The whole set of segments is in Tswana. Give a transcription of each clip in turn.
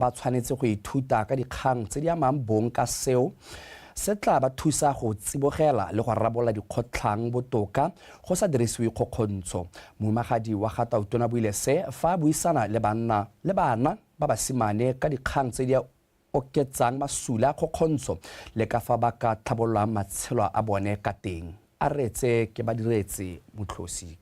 Ba tshwanetse go ithuta ka dikgang tse di amang bong ka seo se tla ba thusa go tsibogela le go rarabolola dikgotlhang botoka go sa dirisiwe kgokgontsho. Mohumagadi wa ga Tautona buile se fa a buisana le banna le bana ba basimane ka dikgang tse di oketsang masula a kgokgontsho le ka fa ba ka tlhabololang matshelo a bone ka teng. A reetse Kebadiretse Motlhosi.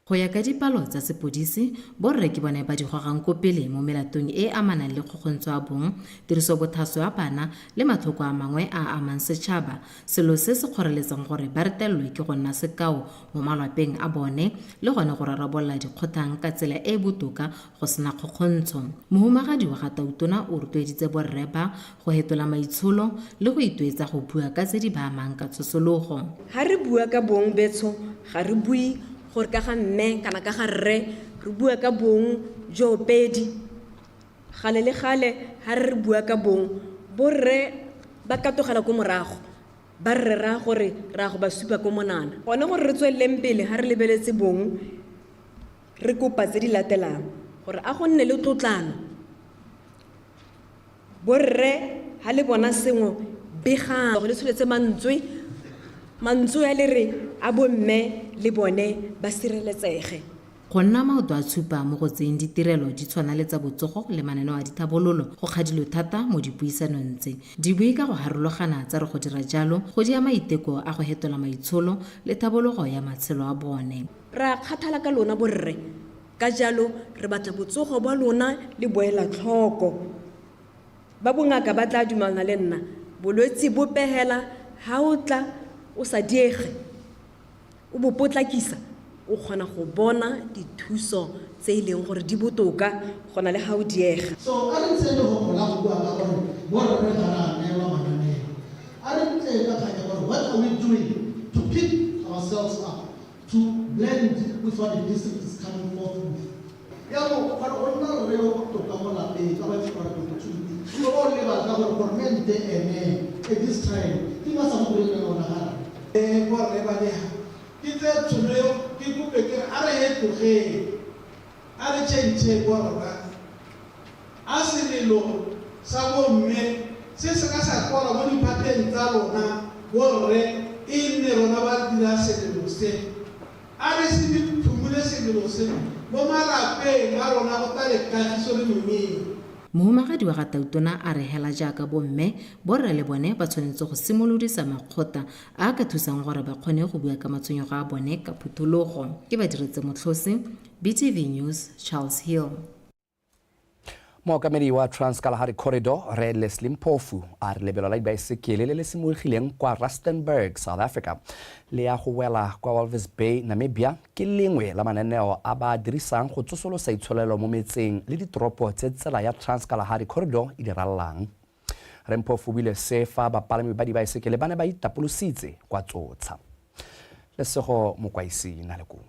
Go ya ka dipalo tsa sepodisi, borre ke bone ba di gogang ko pele mo melatong e e amanang le kgokgontsho ya bong, tirisobothaswa ya bana le matlhoko a mangwe a a amang setšhaba, selo se se kgoreletsang gore ba retelelwe ke go nna sekao mo malwapeng a bone le gone go rarabolola dikgothang ka tsela e e botoka go sena kgokgontsho. Mohumagadi wa ga Tautona o rotloeditse borre ba go hetola maitsholo le go itoetsa go bua ka tse di ba amang ka tshosologo. Ha re bua ka bong betsho ga re bue gore ka ga mme kana ka ga rre, re bua ka bong joopedi. Gale le gale ha re re bua ka bong, borre ba katogela ko morago, ba re raya gore re ya go ba supa ko monana. Gone gore re tsweleleng pele ha re lebeletse bong, re kopa tse di latelang, gore a go nne le tlotlano. Borre ha le bona sengwe begang, le tsholetse mantswe, mantswe a le re a bomme le bone ba sireletsege. Go nna maoto a tshupa mo go tseyeng ditirelo di tshwana le tsa botsogo le mananeo a dithabololo go kgadilwe thata mo dipuisanong tse. Dibui ka go harologana tsa re go dira jalo go dia maiteko a go hetola maitsholo le thabologo ya matshelo a bone. Re a kgathala ka lona borre, Ka jalo, re batla botsogo bwa lona le boela tlhoko. Ba bongaka ba tla dumalana le nna, bolwetsi bope hela ha o tla o sa diege, o bo potlakisa, o kgona go bona dithuso tse e leng gore di botoka go na le ha o diega. So a re ntsheng lehoko la go bua ka gore borre ga re a neelwa mananeo. A re tleng ka kgang ya gore what are we doing to pick ourselves up to blend with what the district is coming forth with. Jaanong o kgona go nna rre yo botoka mo lapeng ka ba itse gore opportunity o bo o lebala ka gore goromente ene at this time ke ba sa mo direng ona ga re. Borre ba le ha ke tseye tshono eo ke kope ke re a re hetogeng, a re tšhentšheng borra. A selelo sa bomme se se ka sa kwalwa mo diphatleng tsa lona borre e nne rona ba dira selelo se. A re se di phumole selelo se mo malapeng a rona go tlale kagiso le momeno. Mohumagadi wa ga Tautona a re hela jaaka bomme, borre le bone ba tshwanetse go simolodisa makgotla a a ka thusang gore ba kgone go bua ka matshwenyego a bone ka phuthologo. Ke Badiretse Motlhosi, BTV News, Charles Hill. Mookamedi wa Trans-Kalahari Corridor, Rre Leslie Mpofu, a re lebelo la dibaesekele le le simologileng kwa Rustenburg, South Africa, le ya go wela kwa Walvis Bay, Namibia, ke lengwe la mananeo a ba a dirisang go tsosolosa itsholelo mo metseng le ditoropo tse tsela ya Trans-Kalahari Corridor e di rallang. Rre Mpofu o buile se fa bapalami ba dibaesekele ba ne ba itapolositse kwa Tsotsa. Lesego Mokwaisi Nalekong.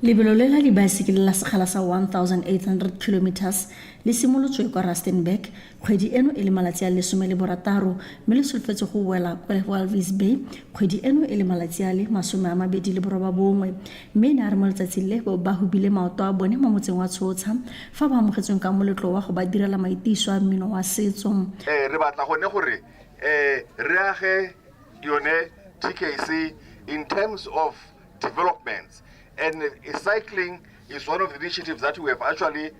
Lebelo le la dibaesekele la sekgala sa 1,800 kilometres le simolotswe kwa Rustenburg kgwedi eno e le malatsi a le 16 mme le solofetse go wela kwa Walvis Bay kgwedi eno e le malatsi a le 29. Mme e ne a re mo letsatsing le ba hubile maoto a bone mo motseng wa Tshotsha fa ba amogetsweng ka moletlo wa go ba direla maitiso a mmino wa setso. Re batla gone gore re age yone TKC in terms of developments and cycling is one of the initiatives that we have actually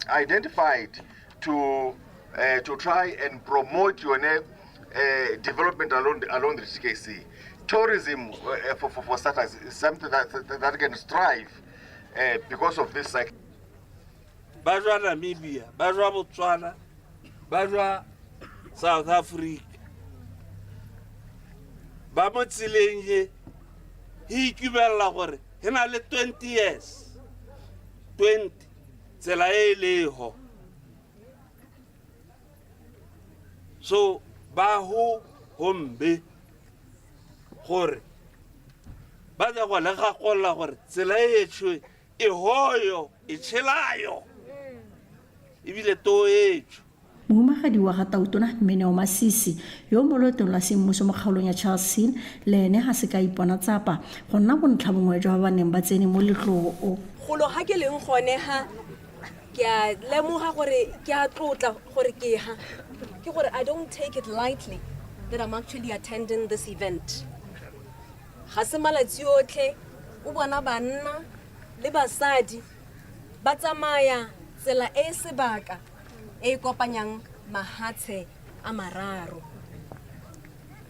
identified to try and promote yone development along the TKC. Tourism, for starters, is something that can strive because of this cycle. Ba jwa Namibia, ba jwa Botswana, ba jwa South Africa ba mo tseleng ye e itumelela gore e na le 20 years 20 tsela e e leho so ba ho hombe gore ba tla go le gakolla gore tsela e etsho e hoyo e tshelayo ebile to etsho. Mohumagadi wa ga Tautona, Mme Neo Masisi, yo o mo loetong lwa semmuso mo kgaolong ya Charles Hill, le ene ga se ka a ipona tsapa go nna bontlha bongwe jwa ba ba neng ba tsene mo letloo. Golo ga ke leng gone ha. Ke a lemoga gore ke a tlotla gore ke ha. Ke gore I don't take it lightly that I'm actually attending this event. Ga se malatsi otlhe o bona banna le basadi ba tsamaya tsela e e sebaka e e kopanyang mahatshe a mararo.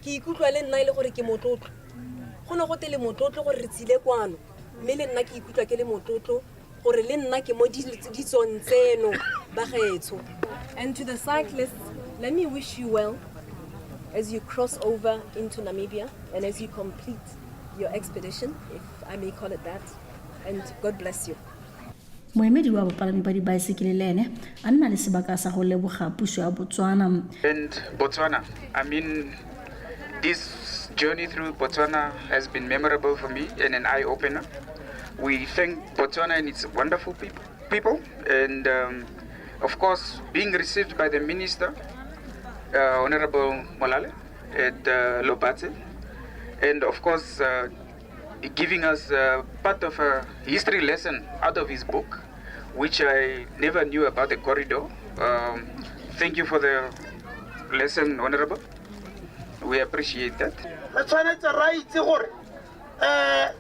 Ke ikutlwa le nna e le gore ke motlotlo. Go ne go te le motlotlo gore re tsile kwano, mme le nna ke ikutlwa ke le motlotlo gore le nna ke mo ditsong tseno bagaetsho. And to the cyclists, let me wish you well as you cross over into Namibia and as you complete your expedition, if I may call it that, and God bless you. Moemedi wa bapalami ba dibaesekele le ene a nna le sebaka sa go leboga puso ya Botswana. And Botswana, I mean, this journey through Botswana has been memorable for me and an eye-opener. We thank Botswana and its wonderful people, and of course, being received by the minister, Honorable Molale, at Lobatse, and of course, giving us part of a history lesson out of his book, which I never knew about the corridor. Thank you for the lesson, Honorable. We appreciate that. Re tshwanetse ra itse gore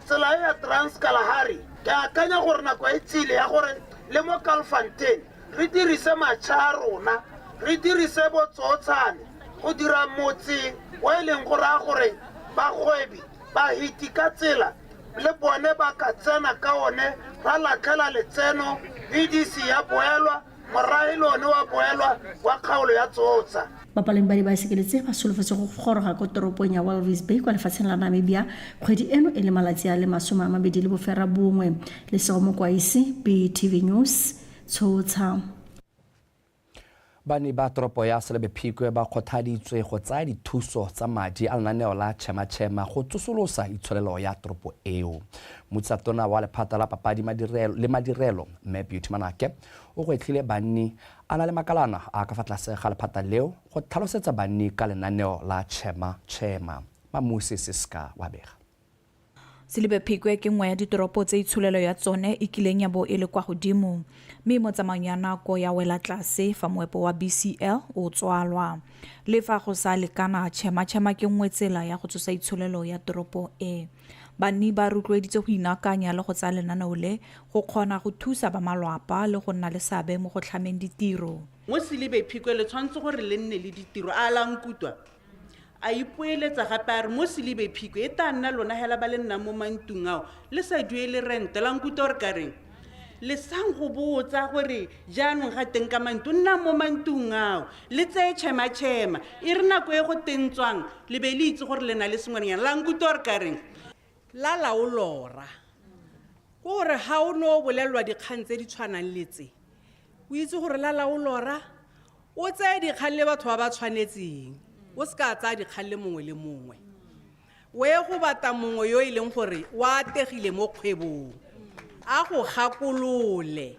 tsela e ya Trans-Kalahari, ke akanya gore nako e tsile ya gore le mo Kaalfontein re dirise matšha a rona, re dirise botsootshane go dira motse o e leng go raya gore bagwebi ba hiti ka tsela le bone ba ka tsena ka one, ra latlhela letseno, VDC ya boelwa, morahe le one wa boelwa wa kgaolo ya Tsotsa. Bapalami ba dibaesekele tse ba solofetse go goroga ko toropong ya Walvis Bay kwa lefatsheng la Namibia kgwedi eno e le malatsi a le 29. Lesego Mokwaisi, BTV News, Tshotsha. Banni ba toropo ya Selebi Phikwe ba kgothaditswe go tsaya dithuso tsa madi a lenaneo la Chema Chema go tsosolosa itsholelo ya toropo eo. Motsatona wa lephata la papadi le madirelo Mme Beauty Manake o gwetlhile banni a na le makalana a ka fa tlase ga lephata leo go tlhalosetsa banni ka lenaneo la Chema Chema. Mamusi Siska wa bega. Selebi Phikwe ke nngwe ya ditoropo tse itsholelo ya tsone e kileng ya bo e le kwa godimo, mme mo tsamaong ya nako ya wela tlase fa moepo wa BCL o tswalwa. Le fa go sa lekana, Chema Chema ke nngwe tsela ya go tsosa itsholelo ya toropo e. Banni ba rotloeditse go inaakanya le go tsaya lenaneo le go kgona go thusa ba malwapa le go nna le seabe mo go tlhameng ditiro. Mo Selebi Phikwe le tshwanetse gore le nne le ditiro, a la nkutwa. A ipoeletsa gape a re mo Selebi Phikwe e tla nna lona hela ba le nnang mo mantlong ao le sa duele rente, la nkutlwa gore ka reng. Le sang go botsa gore jaanong ga teng ka mantlo, nnang mo mantlong ao le tseye tšhema-tšhema, e re nako e go teng tswang le be le itse gore le na le sengwenyana, la nkutlwa gore ka reng. La laolora ke gore ga o ne o bolelelwa dikgang tse di tshwanang le tse, o itse gore la laolora o tseye dikgang le batho ba ba tshwanetseng, o se ka tsaya dikgang le mongwe le mongwe. O ye go batla mongwe yo e leng gore o ategile mo kgwebong, a go gakolole,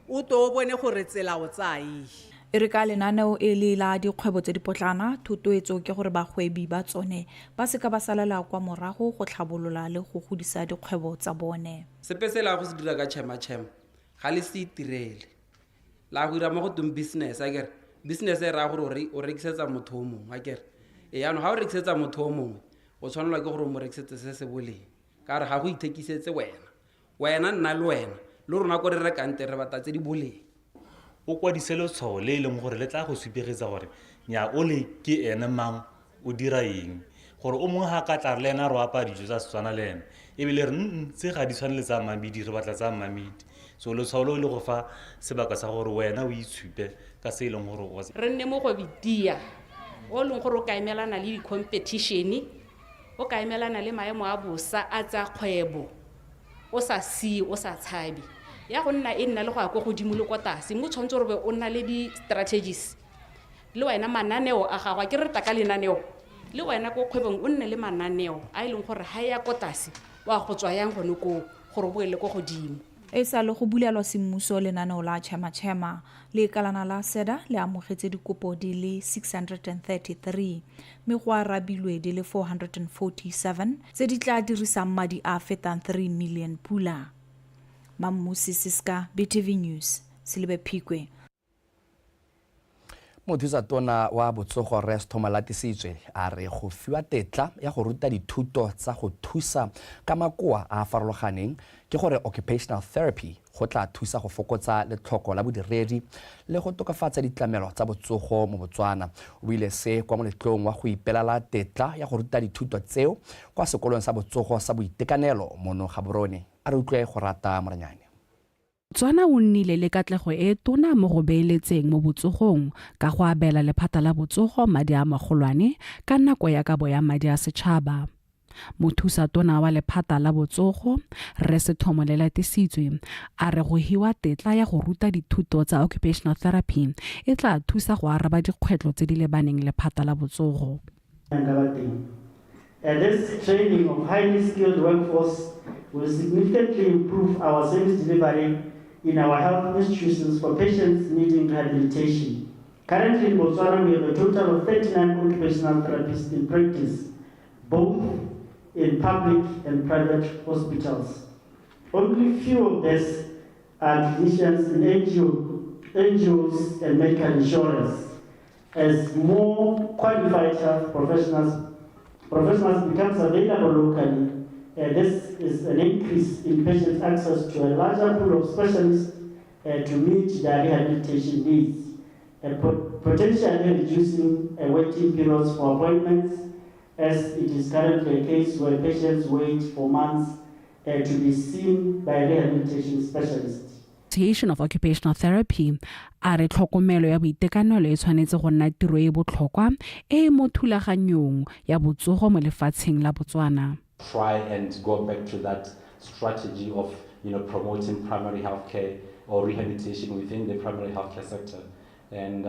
o tlo o bone gore tsela o tsaya eng. E re ka lenaneo e le la dikgwebo tse dipotlana, thotloetso ke gore bagwebi ba tsone ba seka ba salela kwa morago go tlhabolola le go godisa dikgwebo tsa bone. Sepe se la go se dira ka Chema Chema ga le se itirele, la go dira mo go teng business, akere business e raya gore o rekisetsa motho o mongwe, akere e jaanong ga o rekisetsa motho o mongwe o tshwanelwa ke gore o mo rekisetse se se boleng, ka gore ga go ithekisetse wena, wena nna le wena le rona ko re rekang teng re batla tse di boleng. O kwadise letshwao le e leng gore le tla go supegetsa gore nya o le ke ene mang, o dira eng, gore o mongwe ga ka tla re le ena re o apaya dijo tsa Setswana le ene ebile re tse ga di tshwane le tsa Mamedi, re batla tsa Mamedi. So letshwao leo le go fa sebaka sa gore wena o itshupe ka se e leng gore o Re nne mogwebitia o leng gore o ka emelana le di-competition, o ka emelana le maemo a bosa a tsa kgwebo, o sa sie, o sa tshabe. Ya go nna e nna le go ya ko godimo le ko tlase, mme o tshwanetse gore o nna le di-strategies le wena mananeo a gago, a ke re tla ka lenaneo le wena ko kgwebong o nne le mananeo a e leng gore ga e ya ko tlase wa go tswa yang gone koo gore o boele ko godimo. E sa le go bulelwa semmuso lenaneo la Chema Chema, lekalana la SEDA le amogetse dikopo di le 633, mme go arabilwe di le 447 tse di tla dirisang madi a a fetang 3 million pula. Mammusi Siska, BTV News, Selibe Phikwe. Mothusatona wa botsogo Rre Sethomo Latisitswe a re go fiwa tetla ya go ruta dithuto tsa go thusa ka makoa a a farologaneng ke gore occupational therapy go tla thusa go fokotsa letlhoko la bodiredi le go tokafatsa ditlamelo tsa botsogo mo Botswana. O buile se kwa moletlong wa go ipelela tetla ya go ruta dithuto tseo kwa sekolong sa botsogo sa boitekanelo mono Gaborone. A re utlwe go rata Moranyane. Botswana o nnile le katlego e tona mo go beeletseng mo botsogong ka go abela lephata la botsogo madi a magolwane ka nako ya kabo ya madi a setšhaba. Mothusa tona wa lephata la botsogo, Rre Sethomo Lelatisitswe, a re go hiwa tetla ya go ruta dithuto tsa occupational therapy e tla thusa go araba dikgwetlho tse di lebaneng lephata la botsogo. This training of highly skilled workforce will significantly improve our service delivery in our health institutions for patients needing rehabilitation. Currently in Botswana, we have a total of 39 occupational therapists in practice, both in public and private hospitals. Only few of these are clinicians in NGO, NGOs and medical insurance. As more qualified health professionals, professionals becomes available locally, this is an increase in patients' access to a larger pool of specialists to meet their rehabilitation needs, potentially reducing waiting periods for appointments, as it is currently a case where patients wait for months to be seen by rehabilitation specialists. Association of Occupational Therapy a re tlhokomelo ya boitekanelo e tshwanetse go nna tiro e botlhokwa e e mo thulaganyong ya botsogo mo lefatsheng la Botswana. Try and go back to that strategy of promoting primary health care or rehabilitation within the primary healthcare sector. And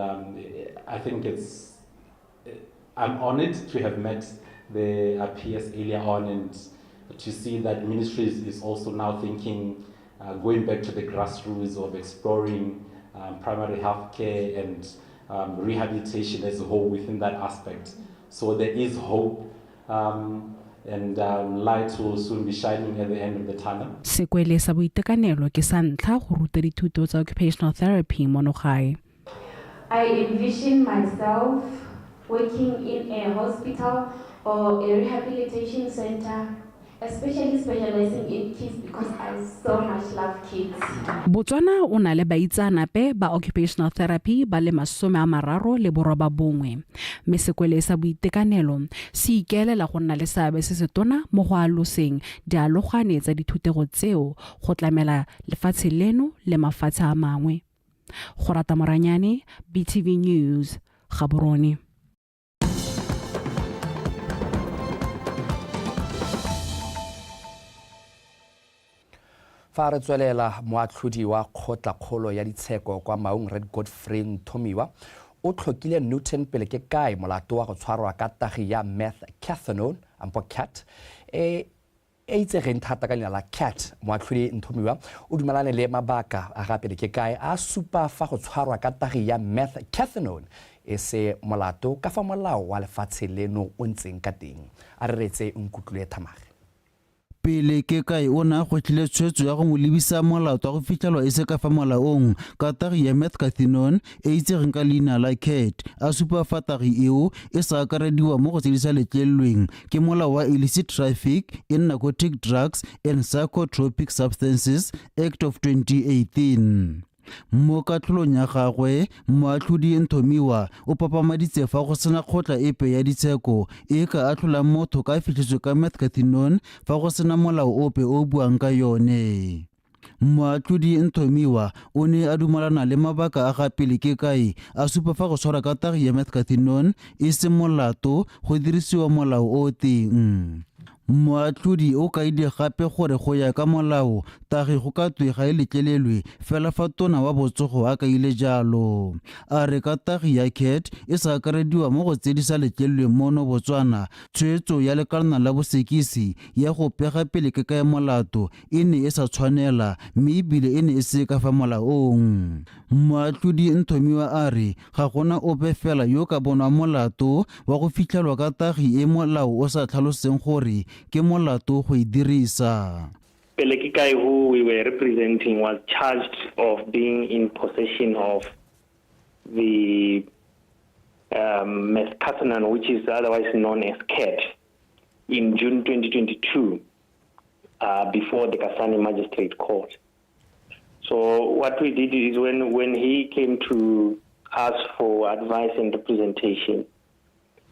I think I'm honored to have met the PS earlier on and to see that ministry is also now thinking, going back to the grassroots of exploring primary health care and rehabilitation as a whole within that aspect. So there is hope, and light will soon be shining at the end of the tunnel. Sekwele sa boitekanelo ke sa ntlha go ruta dithuto tsa occupational therapy mono gae. I envision myself working in a hospital or a rehabilitation center, especially specializing in kids because I so much love kids. Botswana o na le baitseanape ba occupational therapy ba le 39, mme sekwele sa boitekanelo se ikaelela go nna le seabe se setona mo go aloseng dialogane tsa dithutego tseo go tlamela lefatshe leno le mafatshe a mangwe. Go rata Moranyane, BTV News, Gaborone. Fa re tswelela, moatlhodi wa kgotlakgolo ya ditsheko kwa Maung Red Godfrey Nthomiwa o tlhokile Newton pele ke kae molato wa go tshwarwa ka tagi ya meth cathinone ampo cat e e itsegeng thata ka leina la cat. Moatlhodi Nthomiwa o dumelane le mabaka a ga pele ke kae a supa fa go tshwarwa ka tagi ya meth cathinone e se molato ka fa molao wa lefatshe leno o ntseng ka teng. A re reetse Nkutlwile Thamage. Pele ke kae o ne a gwetlhile tshwetso ya go mo lebisa molato wa go fitlhelwa e se ka fa molaong ka tagi ya meth cathinone e itsegeng ka leina la cat, a supa fa tagi eo e sa akarediwa mo go tse di sa letlelelweng ke molao wa Illicit Traffic in Narcotic Drugs and Psychotropic Substances Act of 2018. Mo katlholong ya gagwe, moatlhodi Nthomiwa o papamaditse fa go sena kgotla epe ya ditsheko e ka atlholang motho ka fitlhetswe ka meth cathinone fa go sena molao ope o buang ka yone. Moatlhodi Nthomiwa o ne a dumalana le mabaka a ga pele ke kae, a supa fa go tshwarwa ka tagi ya meth cathinone e se molato go dirisiwa molao o teng. Moatlhodi o kaile gape gore go ya ka molao tagi go ka twe ga e letlelelwe fela fa tona wa botsogo a kaile jalo. A re ka tagi ya cat e sa akarediwa mo go tse di sa letlelelweng mono Botswana, tshwetso ya lekalana la bosekisi ya go pega pele ke kae molato e ne e sa tshwanela mme ebile e ne e se ka fa molaong. Moatlhodi Nthomiwa a re ga gona ope fela yo ka bonwang molato wa go fitlhelwa ka tagi e molao o sa tlhaloseng gore ke molato go e dirisa. Pelekikai, who we were representing, was charged of being in possession of the methcathinone, which is otherwise known as CAT, in June 2022 before the Kasane Magistrate Court. So what we did is when he came to us for advice and representation,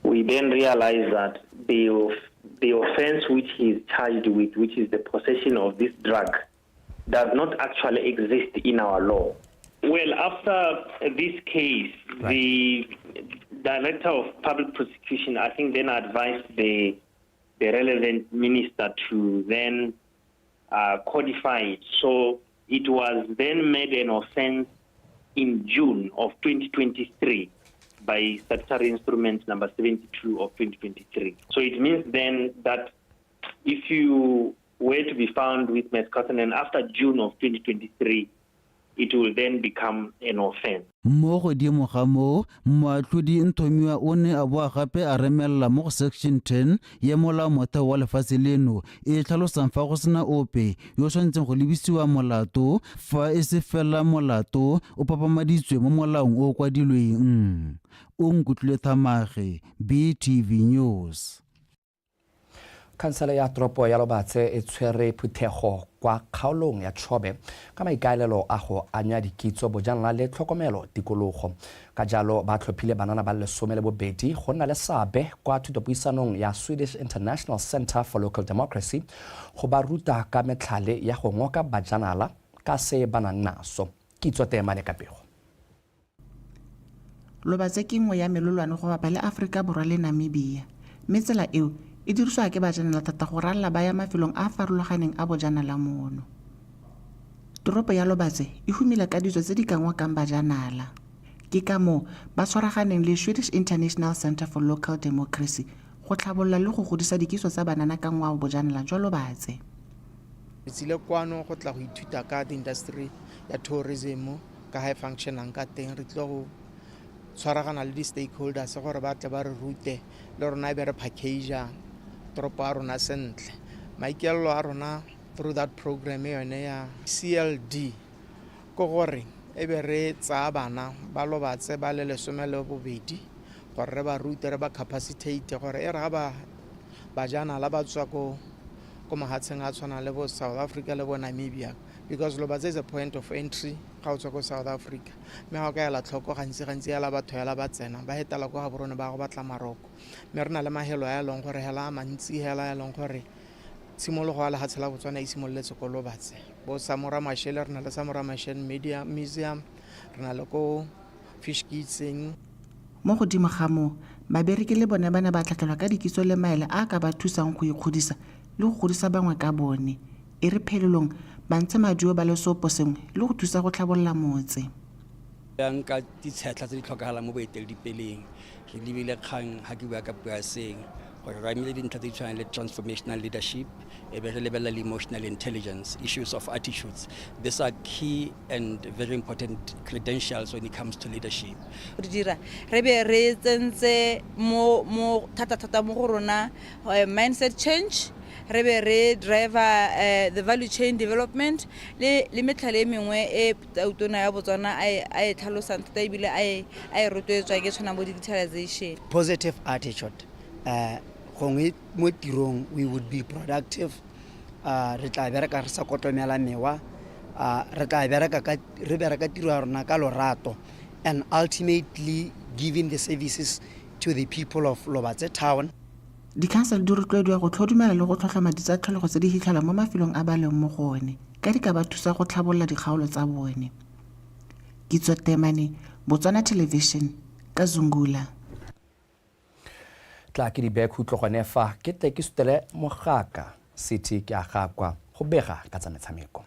we then realized that the offense which he is charged with, which is the possession of this drug, does not actually exist in our law. Well, after this case, the Director of Public Prosecution, I think, then advised the relevant minister to then codify it. So it was then made an offense in June of 2023 by statutory instrument number 72 of 2023. So it means then that if you were to be found with methcathinone after June of 2023, it will then become an offense. Mo godimo ga moo, moatlhodi Nthomiwa o ne a boa gape a remelela mo go section 10 ya molaomotheo wa lefatshe leno e tlhalosang fa go sena ope yo o tshwanetseng go lebisiwa molato fa e se fela molato o papamaditswe mo molaong o o kwadilweng. O nkutlwile Thamage, BTV News. Khansele ya toropo ya Lobatse e tshwere phuthego kwa kgaolong ya Chobe ka maikaelelo a go anya dikitso bojanala le tlhokomelo tikologo. Ka jalo ba tlhophile banana ba 12 go nna le seabe kwa thutopuisanong ya Swedish International Center for Local Democracy go ba ruta ka metlhale ya go ngoka bajanala ka se ba nang naso. Kitso Teemane ka pego. Lobatse ke nngwe ya melolwane go bapa le Aforika Borwa le Namibia, mme tsela eo e dirisiwa ke bajanala thata go ralala ba ya mafelong a a farologaneng a bojanala mono. Toropo ya Lobatse e humile ka ditso tse di ka ngokang bajanala. Ke ka moo ba tshwaraganeng le Swedish International Center for Local Democracy go tlhabolola le go godisa dikitso tsa banana ka ngwao bojanala jwa Lobatse. Re tsile kwano go tla go ithuta ka industry ya tourism ka ha e functionang ka teng, re tlile go tshwaragana le di-stakeholders gore ba tle ba re rute le rona e be re package-a toropo ya rona sentle. Maikaelelo a rona through that program yone ya CLD ke gore e be re tsaya bana ba Lobatse ba le 12 gore re ba rute, re ba capacitate gore e re ga ba bajanala ba tswa ko mahatsheng a tshwanang le bo South Africa le bo Namibia, because Lobatse is a point of entry ga o tswa ko South Africa. Mme ga o ka ela tlhoko gantsi hela batho hela ba tsena ba hetela ko Gaborone ba go batla maroko, mme re na le mahelo a e leng gore hela a mantsi hela a e leng gore tshimologo ya lehatshe la Botswana e simololetse ko Lobatse. Bo Samora Machel, re na le Samora Machel Media Museum, re na le ko Fish Kitseng. Mo godimo ga moo, babereki le bone ba ne ba tlhatlhelwa ka dikitso le maele a ka ba thusang go ikgodisa le go godisa bangwe ka bone. E re phelelong ba ntshe maduo ba le seopo sengwe le go thusa go tlhabolola motse. Yang ka ditshetlha tse di tlhokagalang mo boeteledipeleng, re lebile kgang ga ke bua ka puo ya seng gore re amile dintlha tse di tshwanang le transformational leadership, e be re lebelela le emotional intelligence, issues of attitudes. These are key and very important credentials when it comes to leadership. Re dira re be re tsentse mo thata-thata mo go rona mindset change, re be re driver the value chain development le metlhale e mengwe e tautona ya Botswana a e tlhalosang thata ebile a e rotloetswa ke tshwana bo digitalization. Positive attitude, gongwe mo tirong we would be productive, re tla bereka re sa kotlomela mewa, re tla bereka ka re bereka tiro ya rona ka lorato, and ultimately giving the services to the people of Lobatse town. Dikhansele di rotloediwa go tlhodumela le go tlhotlhoma ditsa tlholego tse di hitlhelwang mo mafelong a ba leng mo go one ka di ka ba thusa go tlhabolola dikgaolo tsa bone. Kitso Temane, Botswana Television, ka Zungula. Tla ke di beye khutlo gone fa ke tle ke sutele mogaka city ke a gakwa go bega ka tsa metshameko.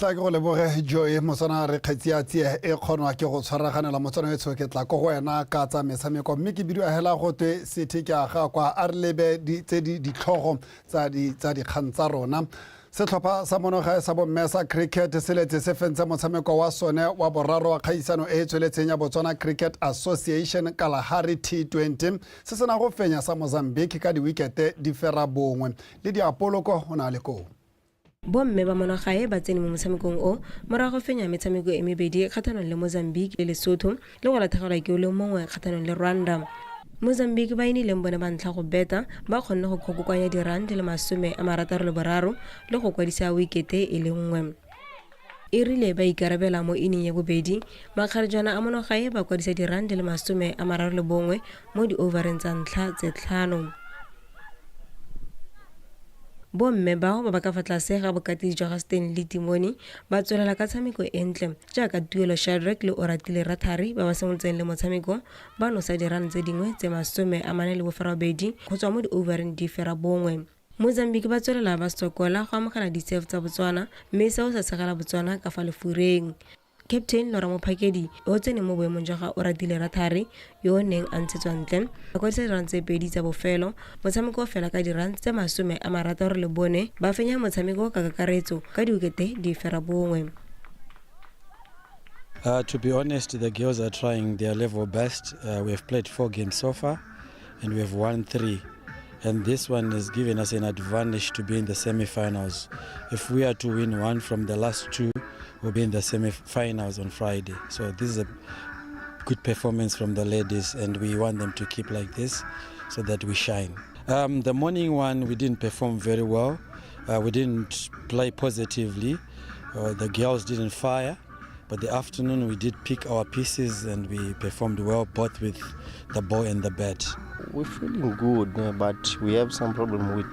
Tla ke go leboge Joy. Motswana re kgetsi ya tsie e kgonwa ke go tshwaraganela. Motswana wetsho, ke tla ko go wena ka tsa metshameko, mme ke bidiwa hela go twe sethe ke a ga kwa. A re lebe tse di ditlhogo tsa dikgang tsa rona. Setlhopha sa monogae sa bomme sa cricket se letse se fentse motshameko wa sone wa boraro wa kgaisano e e tsweletseng ya Botswana Cricket Association Kalahari T20, se sena go fenya sa Mozambique ka diwikete di fera bongwe. Le diapoloko o ne a le koo. Bomme ba monogae ba tsene mo motshamekong o morago fenya metshameko e mebedi kgatlhanong le Mozambique le Lesotho, le go latlhegelwa ke o le mongwe kgatlhanong le Rwanda. Mozambique ba e nnileng bone ba ntlha go beta, ba kgonne go kgokokoanya di-run di le 63 le go kwadisa wikete e le nngwe. E rile ba ikarabela mo inning ya bobedi, makgarejwana a monogae ba kwadisa di-run di le 31 mo di-overeng tsa ntlha tse tlhano. Bomme bao ba ba ka fa tlase ga bokatisi jwa ga Stanley Timoni ba tswelela ka tshameko e ntle, jaaka Tuelo Shadrack le Oratile Rathari ba ba simolotseng le motshameko ba nosa di-run tse dingwe tse 48 go tswa mo di-overeng di fera bongwe. Mozambique ba tswelela ba sokola go amogela di-serve tsa Botswana, mme seo sa segela Botswana ka fa lefureng. Captain Laura Mophakedi, yo o tseneng mo boemong jwa ga Oratile Rathari yo o neng a ntshetswa ntle, a kwadisa di-run tse pedi tsa bofelo. Motshameko o fela ka di-run tse 64, ba fenya motshameko ka kakaretso ka diwikete di fera bongwe. To be honest, the girls are trying their level best. We have played four games so far and we have won three. And this one has given us an advantage to be in the semi-finals. If we are to win one from the last two, we'll be in the semi-finals on Friday. So this is a good performance from the ladies, and we want them to keep like this so that we shine. The morning one, we didn't perform very well. We didn't play positively. The girls didn't fire. But the afternoon we did pick our pieces and we performed well both with the ball and the bat. We're feeling good, but we have some problem with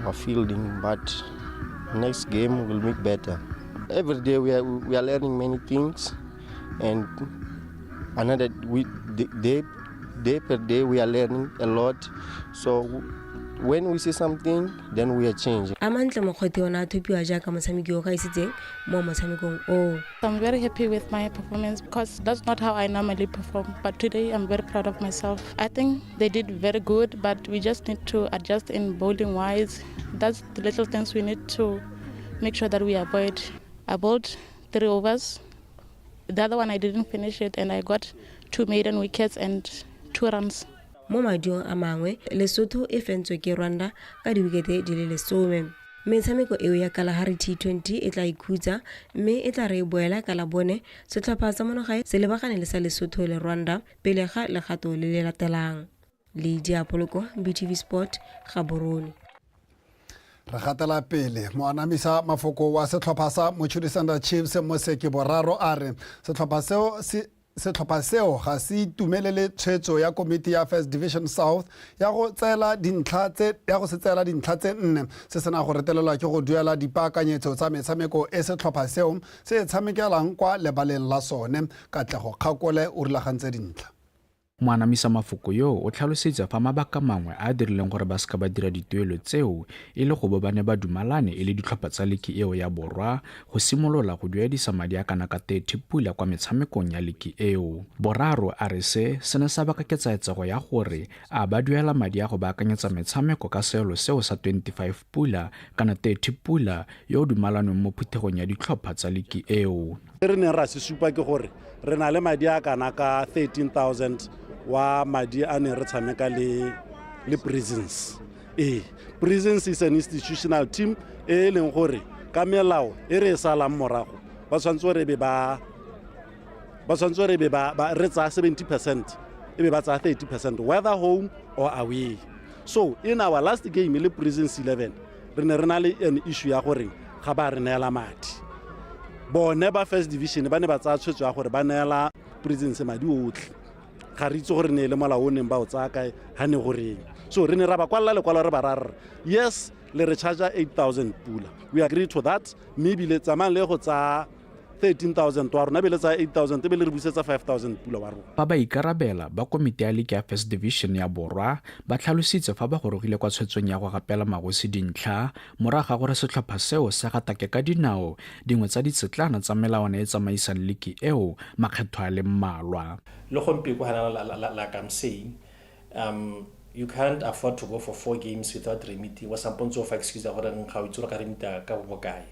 our fielding. But next game we'll make better. Every day we are learning many things, and another we day day per day we are learning a lot. So when we see something, then we are changing. Amantle Mokgwethi o ne a thopiwa jaaka motshameki yo o gaisitseng mo motshamekong oo. I'm very happy with my performance because that's not how I normally perform. But today I'm very proud of myself. I think they did very good, but we just need to adjust in bowling wise. That's the little things we need to make sure that we avoid. I bowled three overs. The other one I didn't finish it, and I got two maiden wickets and two runs. Mo maduong a mangwe, Lesotho e fentswe ke Rwanda ka diwikete di le 10. Metshameko eo ya Kalahari T20 e tla ikhutsa, mme e tla re e boela ka Labone, setlhopha sa monogae se lebagane le sa Lesotho le Rwanda pele ga legato le le latelang. Le Diapoloko, BTV Sport, Gaborone. Re gatela pele. Moanamisa mafoko wa setlhopha sa Mochudi Thunder Chiefs, Moseki Boraro, a re setlhopha seo ga se itumelele tshwetso ya komiti ya First Division South ya go se tseela dintlha tse nne se sena go retelelwa ke go duela dipaakanyetso tsa metshameko e setlhopha seo se e tshamekelang kwa lebaleng la sone. Katlego Kgakole o rulagantse dintlha. Moanamisa mafoko yo o tlhalositse fa mabaka mangwe a a dirileng gore ba seka ba dira dituelo tseo e le go bo ba ne ba dumalane e le ditlhopha tsa liki eo ya borwa go simolola go duedisa madi a kana ka 30 pula kwa metshamekong ya liki eo. Boraro a re se se ne sa baka ketsaetsego ya gore a ba duela madi a go baakanyetsa metshameko ka seelo seo sa 25 pula kana 30 pula yo o dumalanweng mo phuthegong ya ditlhopha tsa liki eo. Se re neng ra se supa ke gore re na le madi a kana ka 13,000 wa madi a neng re tshameka le Prisons. Ee, Prisons is an institutional team e e leng gore ka melao e re e salang morago ba tshwanetse gore be ba ba tshwanetse gore be ba re tsaya 70%, e be ba tsaya 30%, whether home or away. So in our last game le Prisons 11, re ne re na le an issue ya gore ga ba re neela madi. Bone ba First Division ba ne ba tsaya tshwetso ya gore ba neela Prisons madi otlhe. Ga re itse gore ne e le molao o neng ba o tsaya kae, ga ne goreng. So re ne ra ba kwalela lekwalo, re ba ra re yes, le re charge 8000 pula, we agree to that, mme ebile tsamayang le go tsaya 13000 wa rona, be le tsaya 8000, be le re busetsa 5000 pula wa rona. Fa ba ikarabela, ba komiti ya liki ya First Division ya Borwa ba tlhalositse fa ba gorogile kwa tshwetsong ya go gapela magosi dintlha morago ga gore setlhopha seo se gatake ka dinao dingwe tsa ditsetlana tsa melawana e e tsamaisang liki eo makgetho a le mmalwa. Le gompieko gana like I'm saying, you can't afford to go for four games without remitting. Wa sampo ntse o fa excuse ya gore ga o itse gore ka remita ka bokae.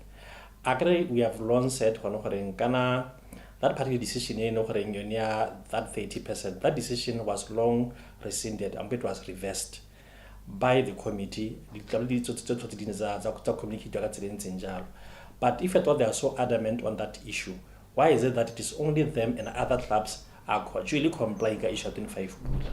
Akere we have long said gone goreng kana that particular decision e ne goreng yone ya that 30%, that decision was long rescinded and it was reversed by the committee. Ditlalo di tse tse di ne tsa tsa communicate ka tsela e ntseng jalo. But if at all they are so adamant on that issue, why is it that it is only them and other clubs are actually complying ka issue ya 25 pula?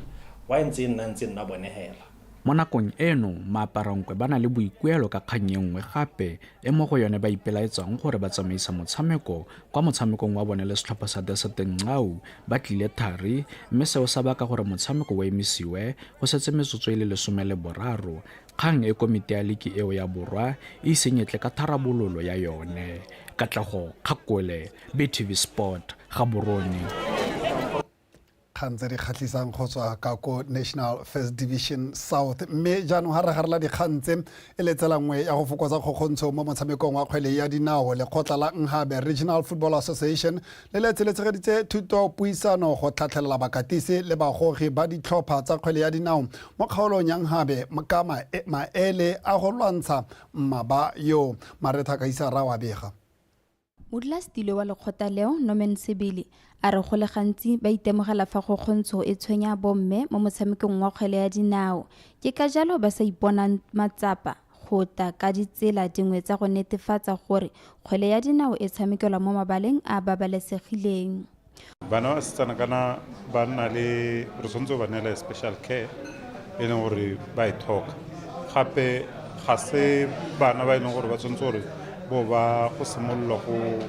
Why ntse e nna ntse nna bone hela? Mo nakong eno, maaparankwe ba na le boikuelo ka kgang e nngwe gape e mo go yone ba ipelaetsang gore ba tsamaisa motshameko kwa motshamekong wa bone le setlhopha sa Desert Nxau ba tlile thari mme seo sa baka gore motshameko o emisiwe go setse metsotso e le 13, kgang e komiti ya liki eo ya Borwa e iseng e tle ka tharabololo ya yone. Katlego Kgakole, BTV Sport, Gaborone. Kgang tse di kgatlhisang go tswa ka ko National First Division South. Mme jaanong ga re garela dikgang tse e le tsela nngwe ya go fokotsa kgokgontsho mo motshamekong wa kgwele ya dinao, lekgotla la Nhabe Regional Football Association le le tseletshegeditse thuto puisano go tlhatlhelela bakatisi le bagogi ba ditlhopha tsa kgwele ya dinao mo kgaolong ya Nhabe ka maele a go lwantsha mmaba yo. Maretha Kaisara wa bega. Modulasetilo wa lekgotla leo, Norman Sebele, a re go le gantsi ba itemogela fa kgokgontsho e tshwenya bomme mo motshamekong wa kgwele ya dinao, ke ka jalo ba sa iponang matsapa go tla ka ditsela dingwe tsa go netefatsa gore kgwele ya dinao e tshamekelwa mo mabaleng a a babalesegileng. Bana ba basetsana kana ba nna le, re tshwanetse go ba neela special care e leng gore ba e tlhoka. Gape ga se bana ba e leng gore ba tshwanetse gore bo ba go simolola go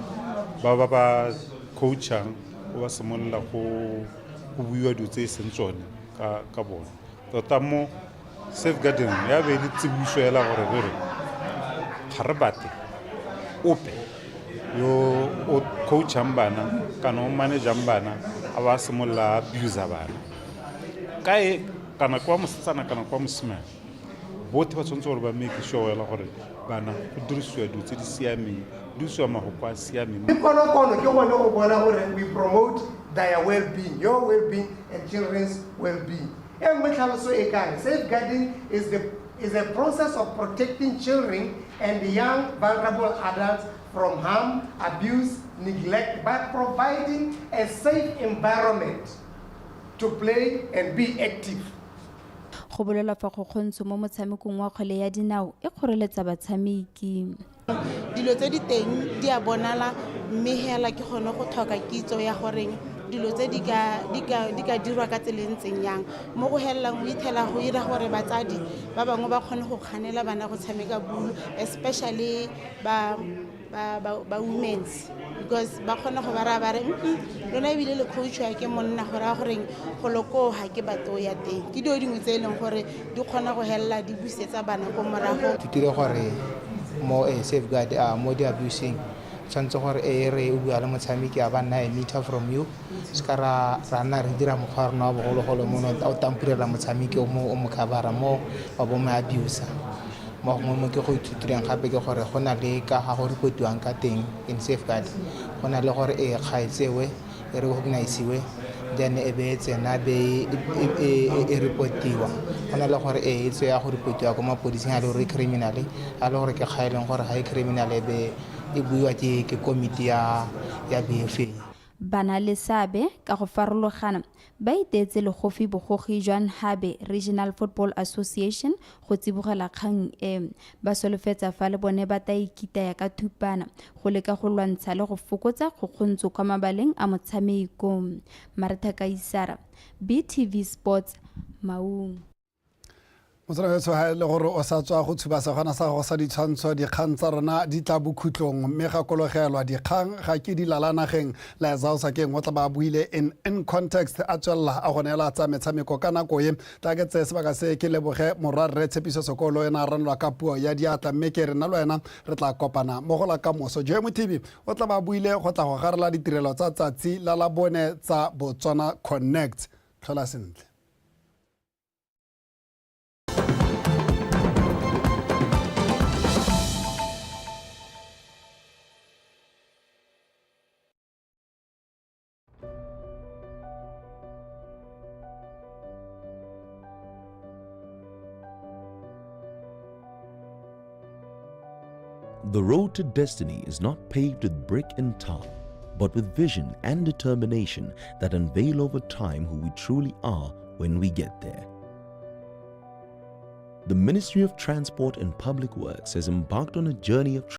ba ba ba coachang, bo ba simolola go buiwa dilo tse e seng tsone ka bone. Tota mo safeguarding ya be e le tsiboso hela gore re re ga re batle ope yo o coachang bana kana o managang bana a ba simolola abuser bana kae kana kwa mosetsana kana kwa mosimane. Botlhe ba tshwanetse gore ba make sure hela gore bana go dirisiwa dilo tse di siameng, go dirisiwa mafoko a a siameng. Mme konokono ke gone go bona gore we promote their well-being, your well-being and children's well-being. E nngwe tlhaloso e ka re, safeguarding is the is a process of protecting children and young vulnerable adults from harm, abuse, neglect by providing a safe environment to play and be active. Go bolelwa fa kgokgontsho mo motshamekong wa kgwele ya dinao e kgoreletsa batshameki. Dilo tse di teng di a bonala, mme hela ke gone go tlhoka kitso ya goreng dilo tse di ka dirwa ka tsela e ntseng yang. Mo go helelang o ithela go ira gore batsadi ba bangwe ba kgone go kganela bana go tshameka bolo, especially ba women's, because ba kgona go ba raya ba re, lona ebile le coach-wa ke monna, go raya goreng golo koo ga ke batle o ya teng. Ke dilo dingwe tse e leng gore di kgona go helela di busetsa bana ko morago. Thutile gore mo safeguard mo di-abusing tshwanetse gore e re o bua le motshameki a ba nna a meter from you, se ka ra nna re dira mokgwa wa rona wa bogologolo mono o tampurela motshameki o mo covera mo wa bo mo abuser. Mo gongwe mo ke go ithutileng gape ke gore go na le ka ga go reportiwang ka teng in safeguard, go na le gore e kgaetsewe e recognisewe then e be e tsena be e reportiwa, go na le gore e tswe ya go reportiwa ko mapodising a le gore e criminal, a le gore ke kga e leng gore ga e criminal e be e buiwa ke komiti ya BFA. Bana le seabe ka go farologana ba iteetse legofi bogogi jwa Nhabe Regional Football Association go tsibogela kgang e. Ba solofetsa fa le bone ba tla ikitaya ka thupana go leka go lwantsha le go fokotsa kgokgontsho kwa mabaleng a motshameko. Maretha Kaisara, BTV Sports, Maung. Motswana wetsho, ga e le gore o sa tswa go tshuba segwana sa gago sa ditshwantsho, dikgang tsa rona di tla bokhutlong, mme gakologelwa, dikgang ga ke di lala nageng. Laetsa o sakeng o tla ba buile in context, a tswelela a go neela tsa metshameko ka nako e. Tla ke tseye sebaka se ke leboge morwa rre Tshepiso Sekolo, ena a ranolwa ka puo ya diatla, mme ke re nna le wena re tla kopana mo go la ka moso. Joe Mothibi o tla ba buile go tla go garela ditirelo tsa tsatsi la Labone tsa Botswana Connect. Tlhola sentle. The road to destiny is not paved with brick and tar, but with vision and determination that unveil over time who we truly are when we get there. The Ministry of Transport and Public Works has embarked on a journey of